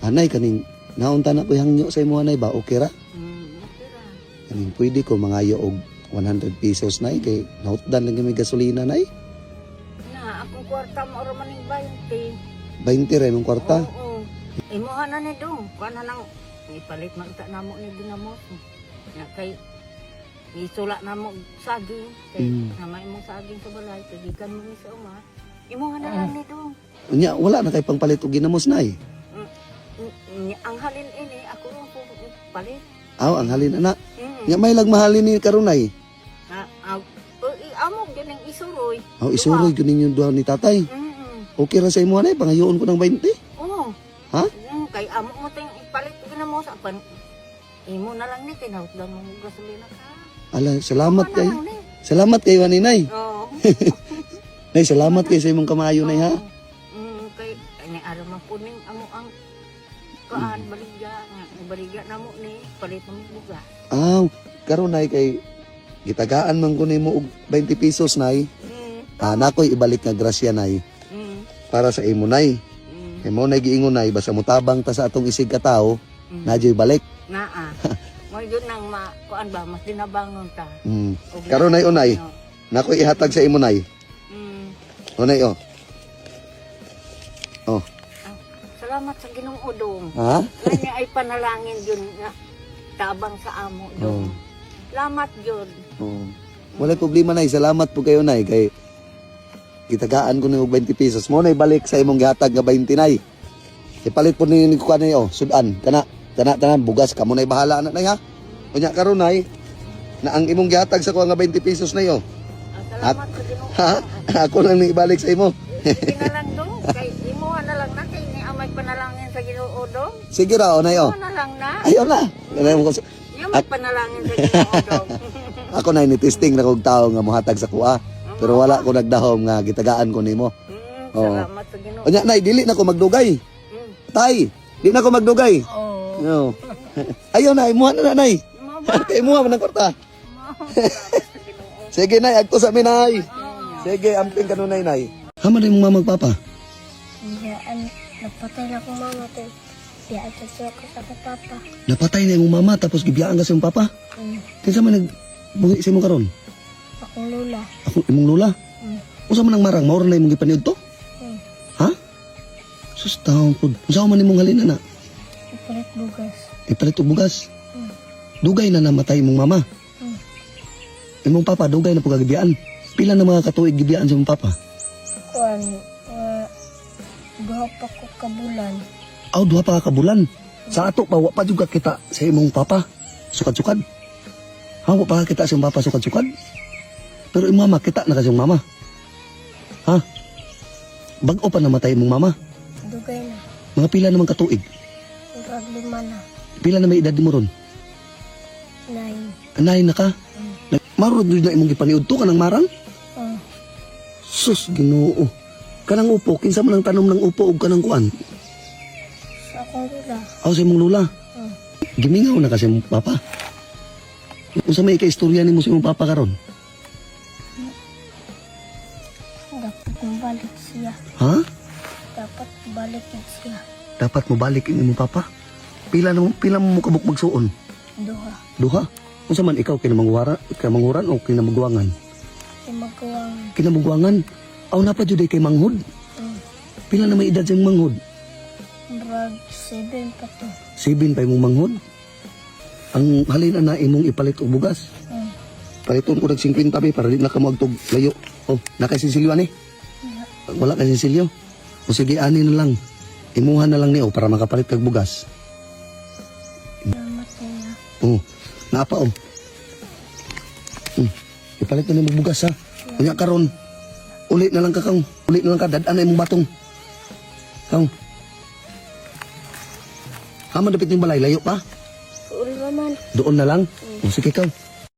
Anay, kaning naunta na ko hangyo sa imo, anay ba? Okay ra? Okay ra. Kaning pwede ko mangayo og 100 pesos, nay, kay nahutdan lang kami gasolina, nay. Na, akong kwarta mo ra man ning 20. 20 ra imong kwarta. Oo. Imuha na ni dong. Kuha na lang. Ipalit man ta namo ni ginamos. Nga kay isula namo saging. Kay nama imong saging sa balay. Kay gikan mo ni sa uma. Imuha na lang ni dong. Unya wala na kay pangpalit og ginamos, nay. Ang halin ini ako ro po palit. Aw, ang halin ana. Nya may lag mahalin ni karon, nay. Na, amo gining isuroy. Aw, isuroy gyud ninyo duha ni tatay. Okay ra sa imo, anay, pangayoon ko ng 20. Oo. Ha? Kay amo mo ting ipalit ginamos apan imo na lang ni kay nahutdan mo og gasolina ka. Ala, salamat Imuha na kay. lang ni. Salamat kay ani, nay. Oo. Nay, salamat kay sa imong kamayo, nay, ha. Kay ani araw man po ning amo ang kuan baligya nga baligya namo ni palit mo bugas. Aw, karon, nay, kay gitagaan man ko nimo og 20 pesos, nay. Ah, nakoy ibalik nga grasya, nay, para sa imo, nay. Kay mo nay giingon, nay, basta motabang ta sa atong isig ka tawo, nadyo'y balik. Naa. Mo yun nang ma kuan ba mas dinabangon ta. Og Karon, nay, unay. Oo. Nakoy ihatag sa imo, nay. Unay, oh. Oh. Ah, salamat sa Ginoong dong. Ha? Ngani ay panalangin yun nga tabang sa amo dong. Salamat yun. Oh. Walay problema, nay. Salamat po kayo, nay, kay gitagaan ko nimo og 20 pesos. Mo nay balik sa imong gihatag nga 20, nay. Ipalit po ninyo ko kanay, oh, sudan kana kana tanan bugas kamo nay bahala na, nay, ha. Unya karon, nay, na ang imong gihatag sa kuha nga 20 pesos, nay, oh. Ah, salamat sa Ginoo. Ha? Ako lang ni ibalik sa imo. Sige na lang dong. Kay imuha na lang na kay ni amay panalangin sa Ginoo dong. Sige ra, oh, nay, oh. Imuha na lang na. Ayaw na. Ganun mo ko. Yung may panalangin sa Ginoo dong. Ako na ni testing na kog tao nga mohatag sa kuha. Pero wala ko nagdahom nga gitagaan ko nimo. Oo. Salamat sa Ginoo. Unya, nay, dili na ko magdugay. Tay, di na ko magdugay. Oo. No. Ayaw na, imuha na na, nay. Mo ba? Kay imuha man ang kwarta. Mo. Salamat sa Ginoo. Sige, nay, agto sa amin, nay. Sige, amping kanunay, nay. Hama na imong mama ug papa? Biyaan, napatay na akong mama to. Biyaan sa siya ko sa akong papa. Napatay na imong mama tapos gibiyaan ka sa imong papa. Kinsa man nagbuhi sa imong karon? Akong lola. Ako imong lola. Usa man ang marang mao ra na imong gipaniud to? Mm. Ha? Sus taon pud. Usa man imong halina na? Ipalit bugas. Ipalit og bugas. Dugay na namatay imong mama. Imong papa dugay na pud kagibiyaan. Pila na mga katuig gibiyaan sa imong papa? Kuan, nga, duha pa ko kabulan. Aw, duha pa ka bulan. Sa ato pa wa pa jud ka kita sa imong papa. Sukad-sukad. Ha, wa pa ka kita sa imong papa sukad-sukad. Pero imong mama kita na ka sa imong mama. Ha? Bag-o pa namatay imong mama. Dugay na. Mga pila naman katuig. Murag 5 na. Pila na may edad mo ron? 9. 9 na ka. Marod na imong gipaniud to kanang marang? Sus, Ginoo. Kanang upo, kinsa man ang tanom ng upo og kanang kuan? Sa akong lola. Aw, sa imong lola. Gimingaw na kasi imong papa. Unsa may ika-istorya nimo sa imong papa karon? Dapat mabalik siya. Ha? Dapat balik siya. Dapat mobalik ang imong papa. Pila na pila mo kabuk magsuon? Duha. Duha. Unsa man ikaw kinamangwara, kinamanguran o kinamugwangan? Imagawang. Kinamugwangan. Aw na pa jud ay kay manghod. Pila na may edad sa imong manghod? Murag 7 pa to. 7 pa imong manghod. Ang halin na imong ipalit og bugas. Paliton ko nag 50 be para di na ka moagtog layo. Oh, nakasisilyo ani. Wala kay sisilyo. O sige, ani na lang. Imuha na lang niyo para makapalit kag bugas. Salamat niya. Oh, napa oh. Ipalit na nimo bugas ha. Unya karon. Uli na lang ka kang. Uli na lang ka dad-an na imong batong. Kang. Hama dapit ning balay layo pa. Ulo man. Doon na lang. O sige kang.